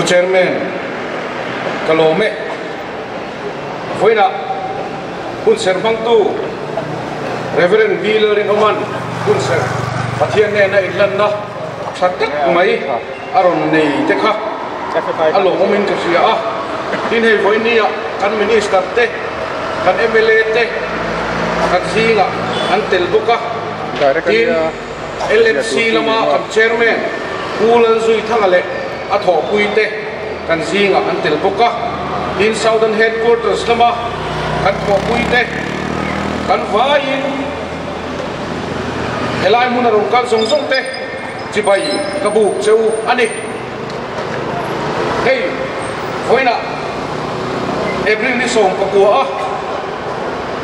Pu Chairman, ka lawm e. Vawiinah hunserh hmangtu Rev. V. Lalrinawma'n hunserh Pathian nena inlanna tha tak mai a rawn nei te kha a lawmawmin ka hria a. Tin hei vawiinniah kan Minister te, kan mla te kan zingah an tel bawk a. Tin, LMC lama kan Chairman Pu Lalzuithanga leh a thawhpuite kan zingah an tel bawk a. Tin, Southern Headquarters lama kan thawhpuite kan vaiin helai hmuna rawn kal zawng zawng te chibai ka buk che u a ni. Hei, vawiinah April ni 19 a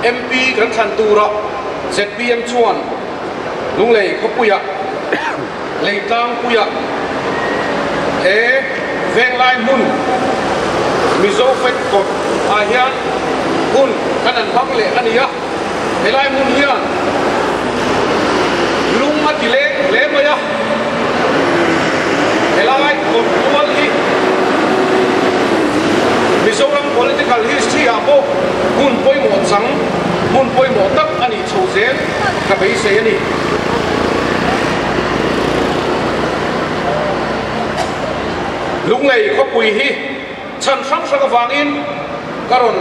MP kan thlan turah zpm chuan Lunglei khawpuiah, Leitlangpuiah he Venglai hmun Mizo Fed Kawt ah hian hun kan an hmang leh a ni a, helai hmun hian lung a ti leng hle mai a, helai kawt tual hi Mizoram political history ah pawh hmun pawimawh chang, hmun pawimawh tak a nih chho zel ka beisei a ni. Lunglei khawpui hi chhan hrang hrang avangin ka rawn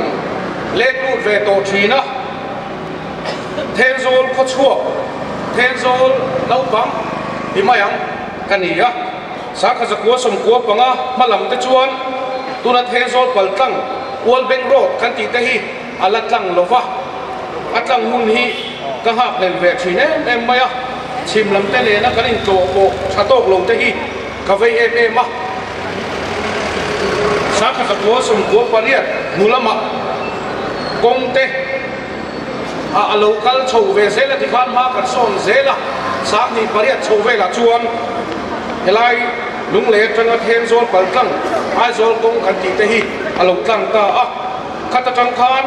let lut ve tawh thin a, Thenzawl khawchhuak, Thenzawl naupang ti mai ang ka ni a, Sangha zakua sawmkua panga hma lam te chuan tuna Thenzawl pal tlang Ualbeng Road kan tih te hi a la tlang lo va, a tlang hun hi ka nghak hlel ve thin em em mai a, chhim lam te nena kan intlawh pawh tha tawk lo te hi ka vei em em a. Sangha zakua 98 hnu lamah kawng te a a lo kal chho ve zel a tikhan hma kan sawn zel a, 28 chho velah chuan helai Lunglei atanga Thenzawl pal tlang Aizawl kawng kan tih te hi a lo tlang ta a. Khat atang khan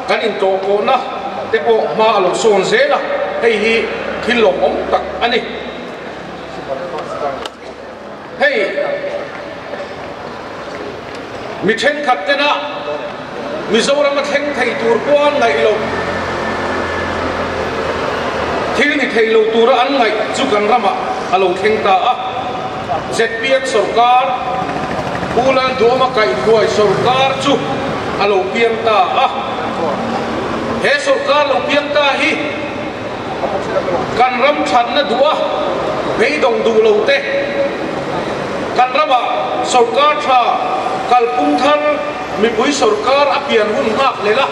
kan intlawh pawhna te pawh hma a lo sawn zel a, hei hi thil lawmawm tak a ni. Hei mi thenkhat tena Mizoram a thleng thei tur pawh an ngaih loh, thil ni thei lo tura an ngaih chu kan ramah a lo thleng ta a. Zpm sorkar, Pu Lalduama kaihhruai sorkar chu a lo piang ta a. He sorkar lo piang ta hi kan ram thatna duh a, beidawng duh lo te, kan ramah sorkar tha kalpung thar mipui sorkar a pian hun nghak hlel a,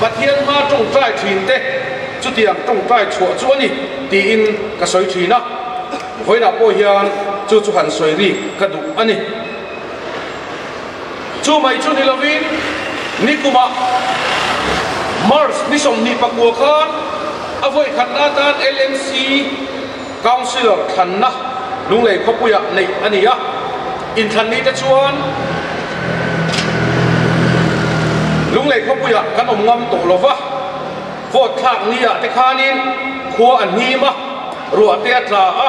Pathian hma tawngtai thin te chutiang tawngtai chhuah chu a ni tiin ka sawi thin a. Vawiinah pawh hian chu chu han sawi rik ka duh a ni. Chu mai chu ni lovin nikumah March ni 29 khan a vawi khatna atan LMC Councillor thlanna Lunglei khawpuiah neih a ni a. Inthlan ni te chuan Lunglei khawpuiah kan awm ngam tawh lova, vote thlak ni-ah te khanin khua a hnim a, Ruah te a tla a,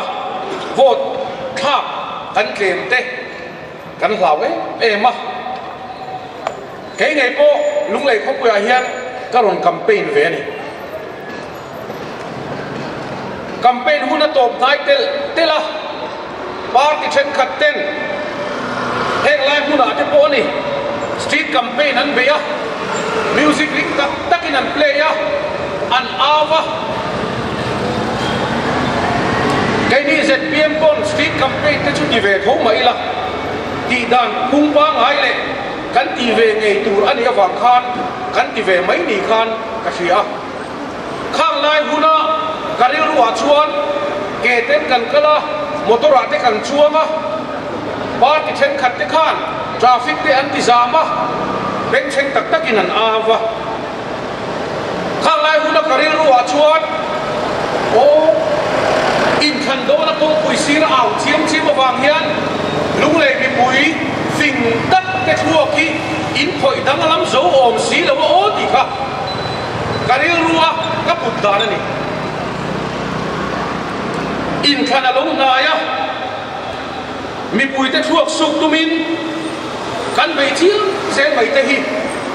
vote thlak kan tlem te kan hlau em em a. Kei ngei pawh Lunglei khawpuiah hian ka rawn campaign ve a ni. Campaign hun a tawp hnai telh telh a, party thenkhat ten heng lai hmunah te pawh a ni, street campaign an bei a, music ring tak takin an play a, an au a. Keini zpm pawn street campaign te chu ti ve tho mah ila, tih dan phung pangngai leh kan ti ve ngei tur a nih avang khan kan ti ve mai ni khan ka hria a. Khang lai huna ka rilruah chuan ke ten kan kal a, motor ah te kan chuang a, party thenkhat te khan traffic te an ti zam a, bengchheng tak takin an au a. Khang lai huna ka rilruah chuan aw inthlan dawna kawngpui sir a au chiam chiam avang hian Lunglei mipui fing tak te thluak hi in khawih dang a lam zo awm si lo a aw tih kha ka rilrua ka put dan a ni. Inthlan a lo hnai a, mipuite thluak suk tumin. Kan bei chiang zel mai te hi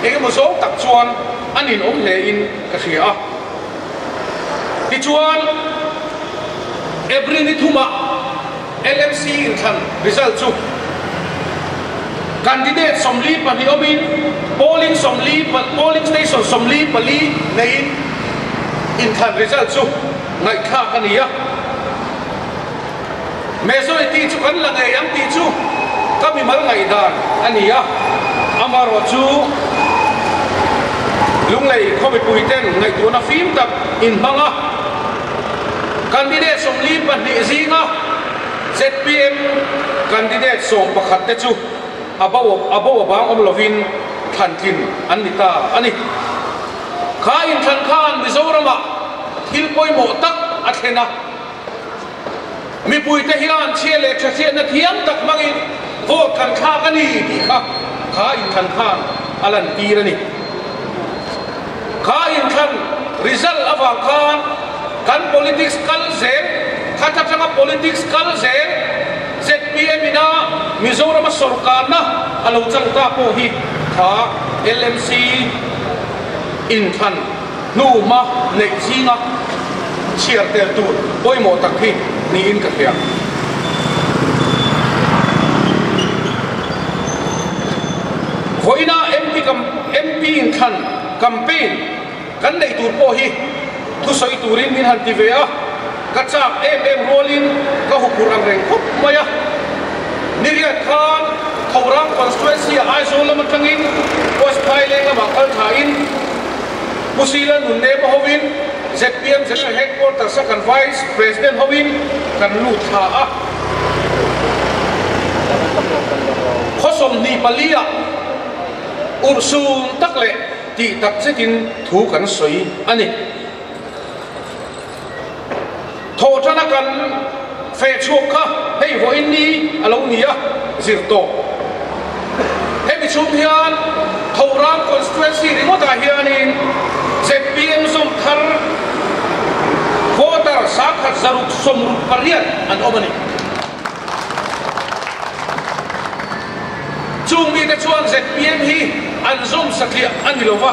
engemaw zawng tak chuan a ninawm hle in ka hria a. Tichuan, April ni thumah LMC inthlan result chu candidate 42 awmin polling 40 polling station 44 neiin inthlan result chu ngaihthlak a ni a. Majority chu kan la ngei ang tih chu ka mimal ngaihdan a ni a, amaherawh chu Lunglei khawmipui ten ngaihtuahna fim tak inhmang a, candidate 42 zinga zpm candidate 11 te chu a bo a bo a bang awm lovin thlantlin an ni ta a ni. Kha inthlan khan Mizoramah thil pawimawh tak a thlen a. Mipuite hian chhia leh tha hriatna thiam tak hmangin vote kan thlak a ni tih kha kha inthlan khan a lantir a ni. Kha inthlan result avang khan kan politics kal zel, khat atanga politics kal zel zpm ina Mizorama sawrkarna a lo chang ta pawh hi kha LMC inthlan Hnu hma neih zinga chhiar tel tur pawimawh tak hi niin ka hria. Vawiina MP MP inthlan campaign kan neih tur pawh hi thusawi turin min han ti ve a, ka chak em em rualin ka huphurh ang reng khawp mai a. Niriat khan Thorang constituency-ah Aizawl lam atangin West Phaileng lamah kal thain, Pu Sila Nunnema hovin zpm General Headquarters a kan Vice President hovin kan lut thla a. Khaw 24 ah urhsun tak leh tih tak zetin thu kan sawi a ni. Thawhṭana kan feh chhuak kha hei vawiin ni a lo ni a, zir tawh. Hemi chhung hian Thorang constituency ringawtah hianin zpm zawm thar voter 1608 an awm a ni. Chung mite chuan zpm hi an zawm satliah a ni lo va,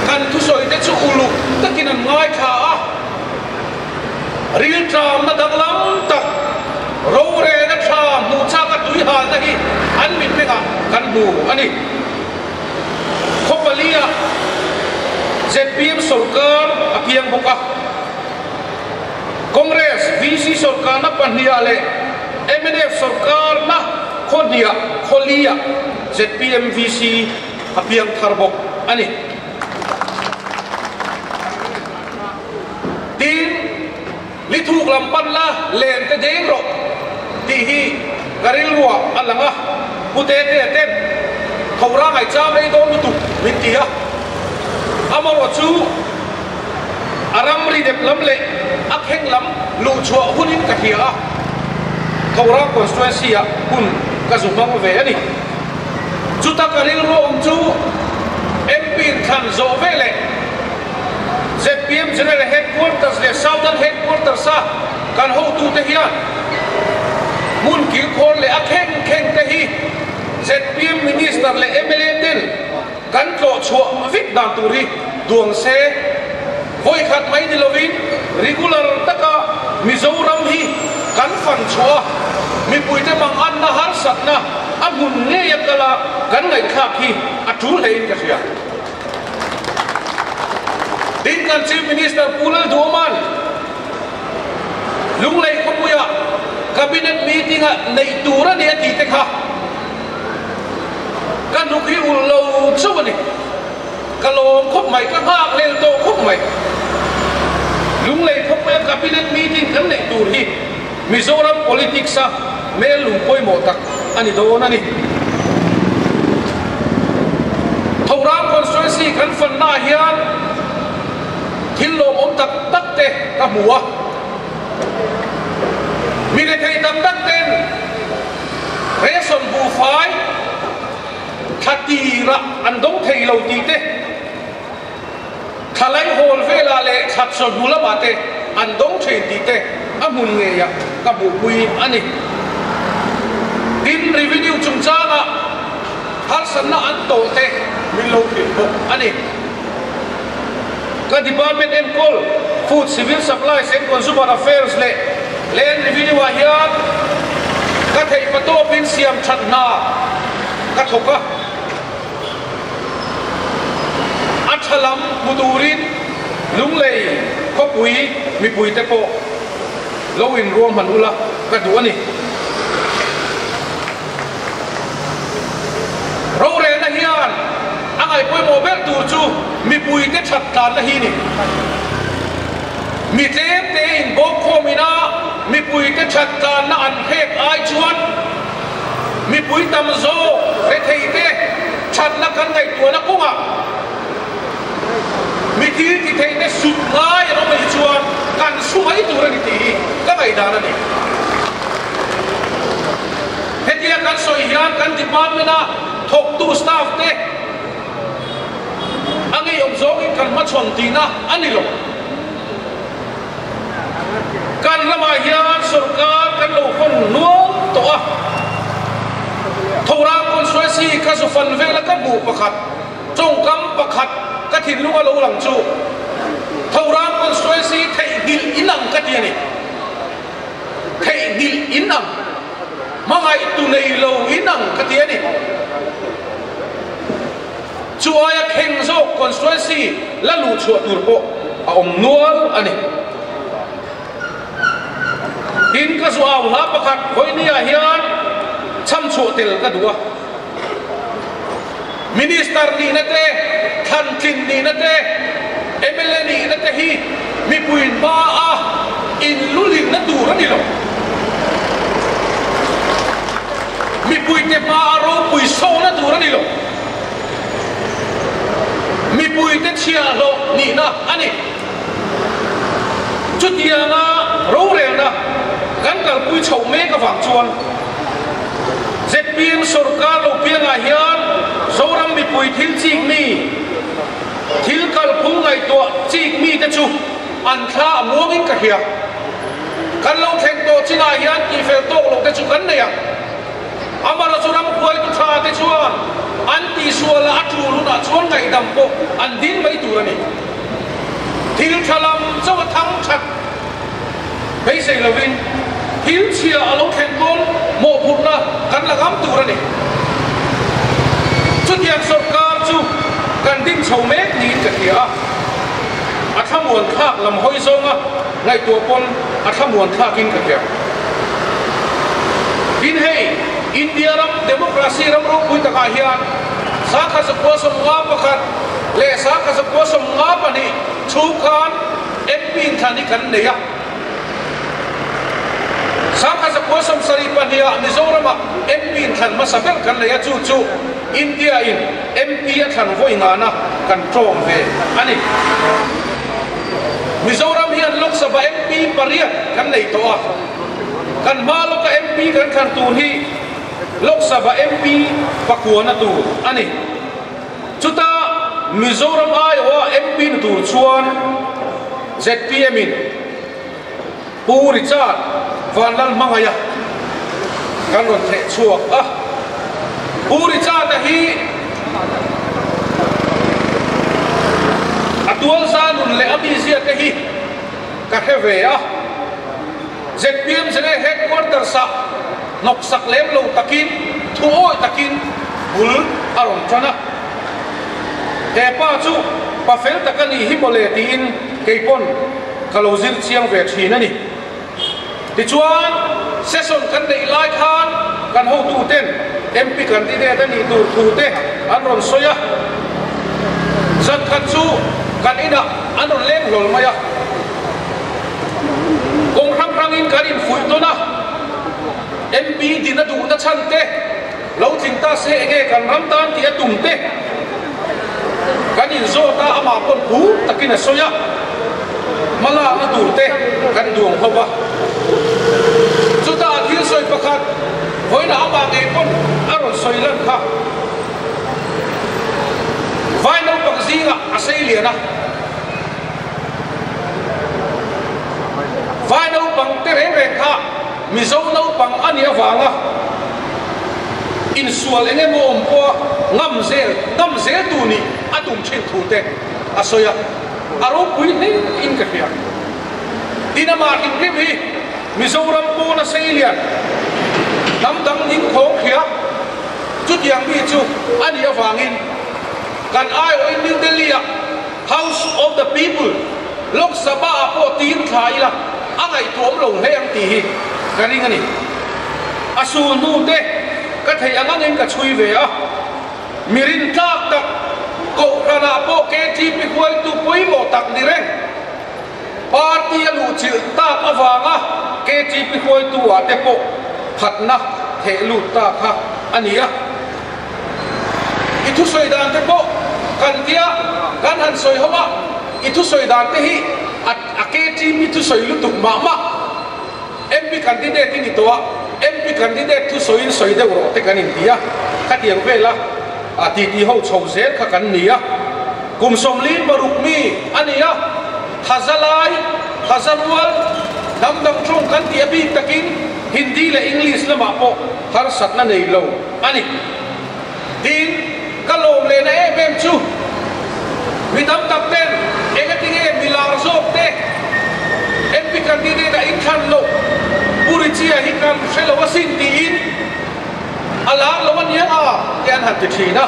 kan thusawite chu uluk takin an ngaithla a, rilṭamna danglam tak, rorelna ṭha hmuh chaka tui halna hi an mitmengah kan hmu a ni. Khaw pali-ah zpm sawrkar a piang bawk a. Congress VC sawrkarna pahniha leh mnf sawrkarna khaw hniah khaw liah zpm VC a piang thar bawk a ni. Tin, li thuk lam pan la len te deng rawh tih hi ka rilruah a lang a, Pu Tete a ten tho ra ngaihcham ei dawn lutuk min ti a, amaherawh chu A ramri dep lam leh a kheng lam luh chhuah hunin ka hria a, Thorang constituency-ah hun ka zu hmang ve a ni. Chuta ka rilru awm chu MP inthlan zawh ve leh zpm General Headquarters leh Southern Headquarters-a kan hotute hian hmun kilkhawr leh a kheng kheng te hi zpm Minister leh mla ten Kan tlawh chhuah vek dan tur hi duang se, vawi khat mai ni lovin regular taka Mizoram hi kan fan chhuah a, mipuite manganna harsatna a hmun ngei a kal a kan ngaihthlak hi a tul hlein ka hria. Tin kan Chief Minister Pu Lalduhoma'n Lunglei khawpuia Cabinet meeting-a neih tur a ni a tih te kha, Ka hnuk hi ulh lo chauh a ni. Ka lawm khawp mai, ka nghak lel tawh khawp mai. Lunglei khawpuia Cabinet meeting kan neih tur hi Mizoram politics a mel lung pawimawh tak a ni dawn a ni. Thorang constituency kan fanna ah hian thil lawmawm tak tak te ka hmu a. Mi rethei tak tak ten Ration buhfai thla tirah an dawng thei lo tih te, thla laihawl velah leh thla chawhnu lamah te an dawng thin tih te a hmun ngeiah ka hmuhpui a ni. Tin, revenue chungchangah. Harsatna an tawh te min lo hrilh bawk a ni. Ka department enkawl Food, Civil Supplies and Consumer Affairs leh Land Revenue ah hian ka theih patawpin siam that hna ka thawk a. A tha lam hmu turin Lunglei khawpui mipuite pawh lo inruahman ula ka duh a ni. Rorelna hian a ngaihpawimawh ber tur chu mipuite that tlanna hi ni. Mi tlemte inbawkkhawm ina mipuite that tlanna an hrek ai chuan mipui tam zawk retheite thatna kan ngaihtuahna kawngah mi thil ti theihte sut ngai an awm anih chuan kan su mai tur a ni tih hi ka ngaihdan a ni. Hetia kan sawi hian kan department-a thawktu staff te a ngeiawm zawngin kan hmachhawn tihna a ni lo. Kan ramah hian sorkar kan lo hawn nual tawh a, Thorang Constituency ka zu fan vela ka hmuh pakhat, tawngkam pakhat ka thinlung a lo lang chu Thorang Constituency theihnghilh inang ka ti a ni. Theihnghilh inang, hmangaihtu nei lo inang ka ti a ni. Chu aia kheng zawk constituency la luh chhuah tur pawh a awm nual a ni. Tin, ka zu au hla pakhat vawinia hian chham chhuah tel ka duh a. Minister nihna te, thlan tlin nihna te, mla nihna te hi mipui hmaa inlulinna tur a ni lo. Mipuite hmaa ropui sawhna tur a ni lo. Mipuite chhiahhlawh nihna a ni. Chutianga rorelna kan kalpui chhoh mek avang chuan zpm sorkar lo piangah hian Zoram mipui thil chik mi, thil kalphung ngaihtuah chik mite chu an thla a muangin ka hria. Kan lo thleng tawh chinah hian tihfel tawk loh te chu kan nei ang. Amara chu ram huaitu tha te chuan an tihsual a a tul hunah chuan ngaihdam pawh an dil mai tur a ni. Thil tha lam chauh a thang that beisei lovin thil chhia a lo thlen pawn mawhphurhna kan la ngam tur a ni. Chutiang sawrkar chu kan ding chho mek niin ka hria a, a thlamuan thlak lam hawi zawnga ngaihtuah pawn a thlamuan thlakin ka hria. Tin hei, India ram democracy ram ropui takah hian sangkhat zakua 51 leh sangkhat zakua 52 chhung khan MP inthlan hi kan nei a. Sangkhat zakua 72 ah Mizoramah MP inthlan hmasa ber kan nei a, chu chu India in MP a thlan vawi ngana kan tlawm ve a ni. Mizoram hian Lok Sabha MP pariat kan nei tawh a, kan hma lawka MP kan thlan tur hi Lok Sabha MP pakuana tur a ni. Chuta Mizoram aiawha MP ni tur chuan zpm in Pu Richard Vanlalhmangaia kan rawn theh chhuak a. Pu Richard-a hi a tualza nun leh a mizia te hi ka hre ve a. Zpm Zene Headquarters-ah hnawksak lem lo takin, thu awih takin bul a rawn tan a. He pa chu pa fel tak a nih hi mawle tiin kei pawn ka lo zir chiang ve thin a ni. Tichuan, session kan neih lai khan kan hotuten MP candidate a nih tur thu te an rawn sawi a. Zan khat chu kan inah an rawn leng hlawl mai a. Kawng hrang hrangin kan infuih tawn a, MP din a duhna chhan te, lo tling ta se enge kan ram tan tih a tum te kan inzawt a, amah pawn phur takin a sawi a, hmalakna tur te kan duang ho va. Chutah thil sawi pakhat vawiinah amah ngei pawn a rawn sawi lan kha. Vai naupang zingah a sei lian a. Vai naupang te reng reng kha Mizo naupang a nih avanga. Insual eng emaw awm pawha ngam zel ngam zel tur nih a tum thin thu te a sawi a, a ropui hle in ka hria. Tin amah hrim hrim hi Mizoram pawna sei lian hnam dang ning khawng hria chutiang mi chu a nih avangin kan aiawhin New Delhi ah House of the People, Lok Sabha ah pawh tir thla ila a ngaihtuahawm lo hle ang tih hi ka ring a ni. A sul hnu te ka theih ang angin ka chhui ve a, mi rintlak tak Kohhran ah pawh KTP huaitu pawimawh tak ni reng party a luhchilh tak avanga KTP huaitu ah te pawh phatna theh lut ta kha a ni a. I thusawi dan te pawh kan tia kan han sawi ho a, i thusawi dan te hi a a KTP thusawi lutuk mah mah. MP candidate i ni tawh a, MP candidate thusawiin sawi deuh rawh te kan inti a, khatiang vela a titi ho chho zel kha kan ni a. Kum 46 mi a ni a, thaza lai, thaza rual, hnam dang tawng kan tih a bik takin Hindi leh English lamah pawh harsatna nei lo a ni. Tin, ka lawm lehna em em chu mi tam tak ten engatinge mi lar zawk te MP candidate a inthlan loh Pu Richie-a hi kan hre lo asin tiin a lar lo ania a te an han ti thin a.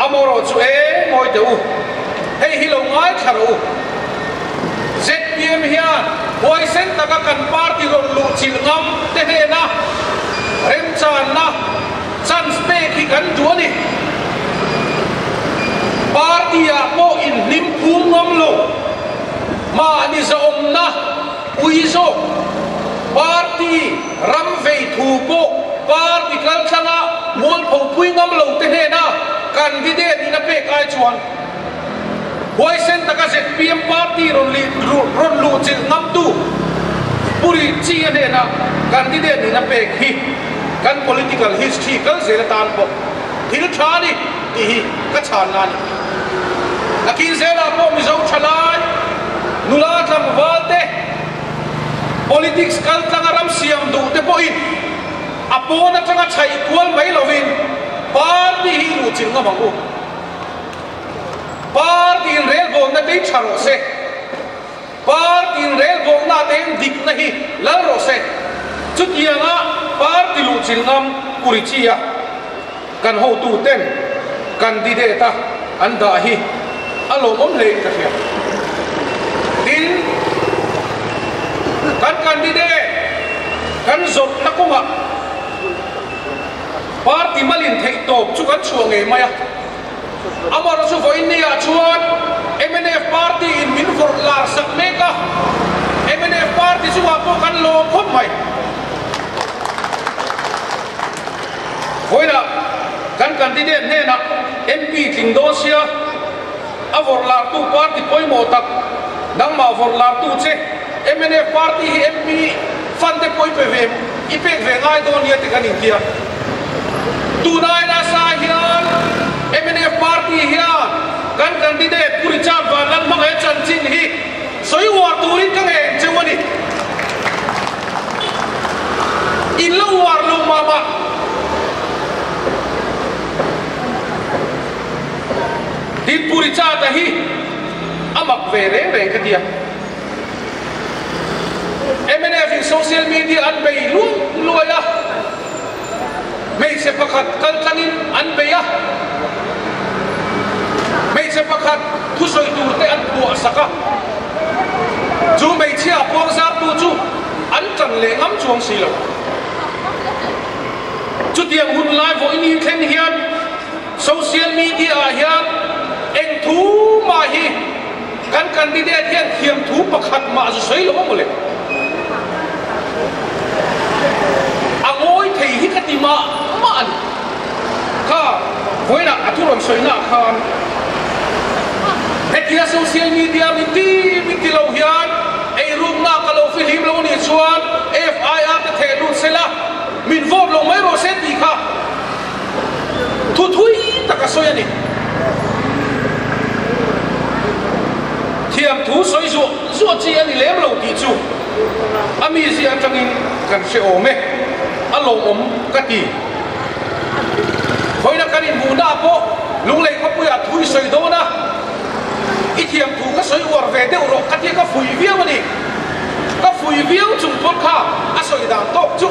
Amaherawh chu e mawi teh u, hei hi lo ngaithla rawh u. Zpm hian huaisen taka kan party rawn luh chilh ngam te hnena remchanna chance pek hi kan duh a ni. Party ah pawh inhlim phum ngam lo, mahni zahawmna ui zawk, party ram vei thu pawh party kaltlanga mualpho pui ngam lo te hnena candidate in a pek ai chuan, Huaisen taka zpm party rawn rawn luhchilh ngamtu Pu Richie-a hnena candidate nihna pek hi kan political history kal zel atan pawh thil tha a ni tih hi ka chhanna a ni. Nakin zelah pawh Mizo thalai, nula tlangval te, politics kal tlanga ram siam duh te pawhin a pawn atanga chhaih kual mai lovin party hi luhchilh ngam ang u. Party in relbawlna te hi tha rawh se. Party in relbawlna te hian dikna hi lal rawh se. Chutianga party luhchilh ngam Pu Richie-a kan hotu ten candidate a an dah hi a lawmawm hle in ka hria. Tin, kan candidate kan zawrhna kawngah Party malin theih tawp chu kan chhuah ngei mai a. Amaherawhchu vawiin ni ah chuan mnf party in min vawrh lar sak mek a, mnf party chungah pawh kan lawm khawp mai. Vawiinah kan candidate hnenah MP tling dawn sia a vawrh lartu party pawimawh tak nangmah vawrh lartu che mnf party hi MP fund te pawh i pe ve i pek ve ngai dawn nia ti kan intia. Tunai nasa hian mnf party hian kan candidate Pu Richard Vanlalhmangaih chanchin hi sawi uar turin ka ngen cheu a ni. In lo uar lo mah mah. Tin Pu Richard-a hi a mak ve reng reng ka tia. Mnf in social media an bei luai luai a, hmeichhe pakhat kal tlangin an bei a, hmeichhe pakhat thusawi tur te an phuah sak a, chu hmeichhia puang zartu chu an tan leh ngam chuang si lo. Chutiang hun lai vawiin hi thleng hian social media ah hian eng thu mah hi Kan candidate hian thiamthu pakhat mah zu sawi lo a mawle. A ngawi thei hi ka ti mah mah a ni. Kha vawiinah a thu rawn sawi naah khan hetia social media min ti min ti lo hian eirukna ka lo fihlim lo anih chuan FIR te theh lut sela min vote lo mai rawh se tih kha Thu thui tak a sawi a ni. Thiam thu sawi zuah zuah chi a ni lem lo tih chu a mizia atangin kan hre awm e, a lawmawm ka ti. Lunglei khawpuiah thu i sawi dawn a, i thiam thu ka sawi uar ve deuh rawh ka tia ka fuih viau a ni. Ka fuih viau chung pawn kha a sawi dan tawk chu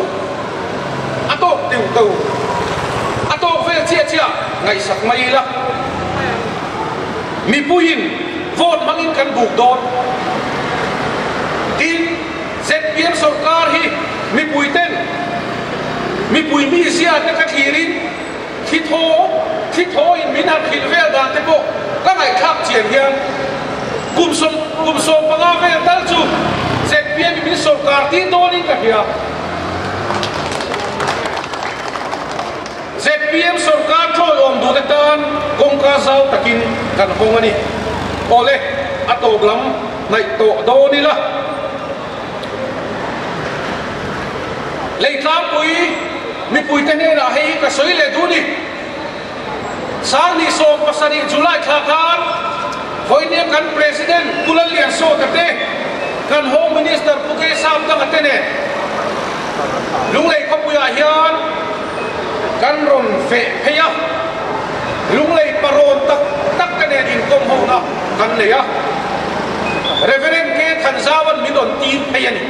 a tawk teu teu, a tawk vel chiah chiah ngaihsak mai ila. Mipuiin vote hmangin kan buk dawn. Tin, ZPM sorkar hi mipuiten mipui mizia te ka thlirin thi thaw thi thawin min han hrilh vel dan te pawh ka ngaihthlak chian hian kum kum 15 vel tal chu ZPM in min sorkar tir dawnin ka hria. Zpm sorkar ṭawiawm duhte tan kawngka zau takin kan hawng a ni. Awle, a tawp lam hnaih tawh dawn ila. Leitlangpui mipuite hnenah hei hi ka sawi leh duh ni. 2017 July thla khan vawinia kan President Pu Lalliansawta te, kan Home Minister Pu K Samdanga te nen Lunglei khawpuiah hian kan rawn feh phei a, Lunglei parawn tak tak te nen inkawm hona kan nei a, Reverend K Thanzaua'n min rawn tir phei a ni.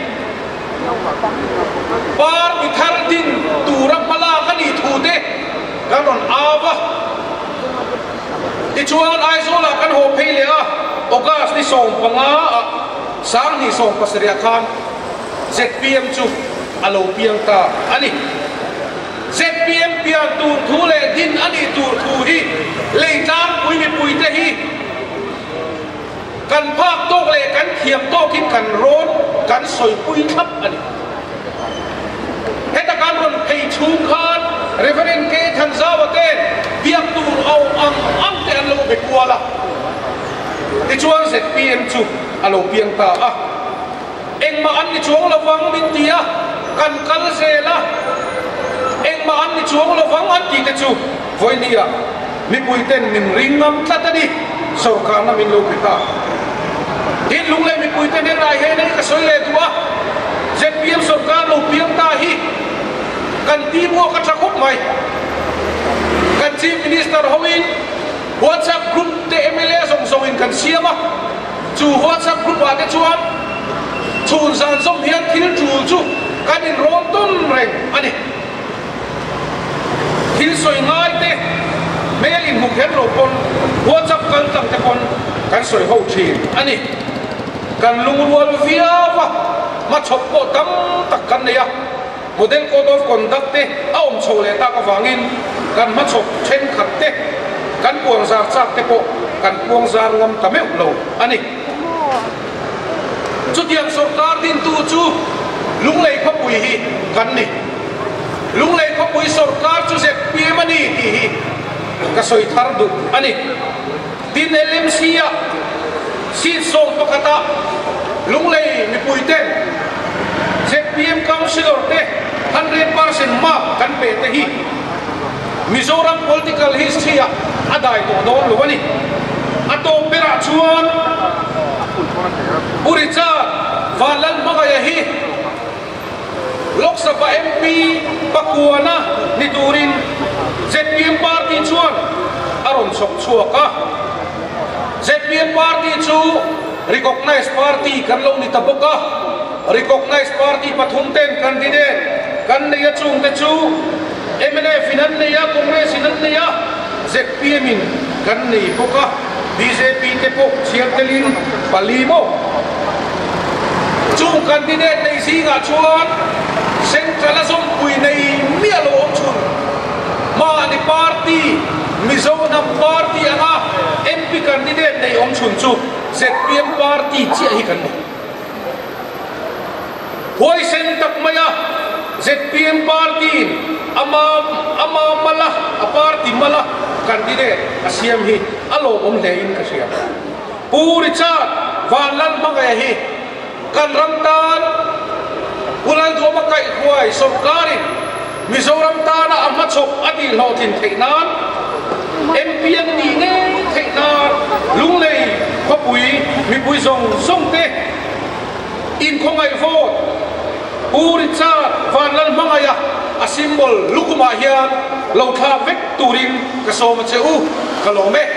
Party thar din tura hmalak a nih thu te kan rawn au a. Tichuan Aizawlah kan haw phei leh a, August ni 15 ah 2017 khan zpm chu a lo piang ta a ni. Zpm pian tur thu leh din a nih tur thu hi Leitlangpui mipuite hi Kan phak tawk leh kan thiam tawkin kan rawn kan sawipui thlap a ni. Heta kan rawn phei chhung khan Reverend K. Thanzawa ten biak tur au ang ang te an lo be kual a. Tichuan zpm chu a lo piang ta a. Engmah an ni chuang lovang min ti a, kan kal zel a. Engmah an ni chuang lovang an tih te chu vawinia mipui ten min ring ngam tlat a ni, sorkarna min lo pe ta. Tin, Lunglei mipui te hnenah hian hei ka sawi leh duh a, zpm sorkar lo piang ta hi kan teamwork a tha khawp mai. Kan Chief Minister hoin WhatsApp group te mla zawng zawngin kan siam a. Chu WhatsApp group ah te chuan chhun zan zawm hian thil tul chu kan inrawn tawn reng a ni. Thil sawi ngai te, hmel inhmu kher lo pawn WhatsApp kal tlang te pawn kan sawi ho thin a ni. Kan lungrual viau a, hmachhawp pawh tam tak kan nei a. Model Code of Conduct te a awm chho leh tak avangin kan hmachhawp thenkhat te, kan puangzar chak te pawh kan puangzar ngam ta meuh lo a ni. Chutiang sorkar dintu chu Lunglei khawpui hi kan ni. Lunglei khawpui sorkar chu zpm a ni tih hi ka sawi thar duh a ni. Tin LMC-a seat 11 ah Lunglei mipui ten zpm Councillor te 100% mark kan pe te hi Mizoram political history ah a dai tawh dawn lo a ni. A tawp berah chuan Pu Richard Vanlalhmangaia hi Lok Sabha MP pakuana ni turin zpm party chuan a rawn chhawk chhuak a. Zpm party chu recognized party kan lo ni ta bawk a. Recognized party pathum ten candidate kan nei a chungte chu mnf in an nei a, Congress in an nei a, zpm in kan nei bawk a, bjp te pawh chhiar telin pali maw? Chung candidate nei zingah chuan Central a zawmpui nei miah lo awm chhun. Mahni party, Mizo hnam party anga MP candidate nei awm chhun chu zpm party chiah hi kan ni. Huaisen tak maia zpm party-in ama ama mala, a party mala candidate a siam hi a lawmawm hlein ka hria. Pu Richard Vanlalhmangaia hi kan ram tan Pu Lalduama kaihhruai sawrkarin Mizoram tana a hmachhawp a tihhlawhtlin theih nan MP an nih ngei theih nan Lunglei khawpui mipui zawng zawng te inkhawngaih vote Pu Richard Vanlalhmangaia a symbol lukumah hian lo thlak vek turin ka sawm a che u. Ka lawm e.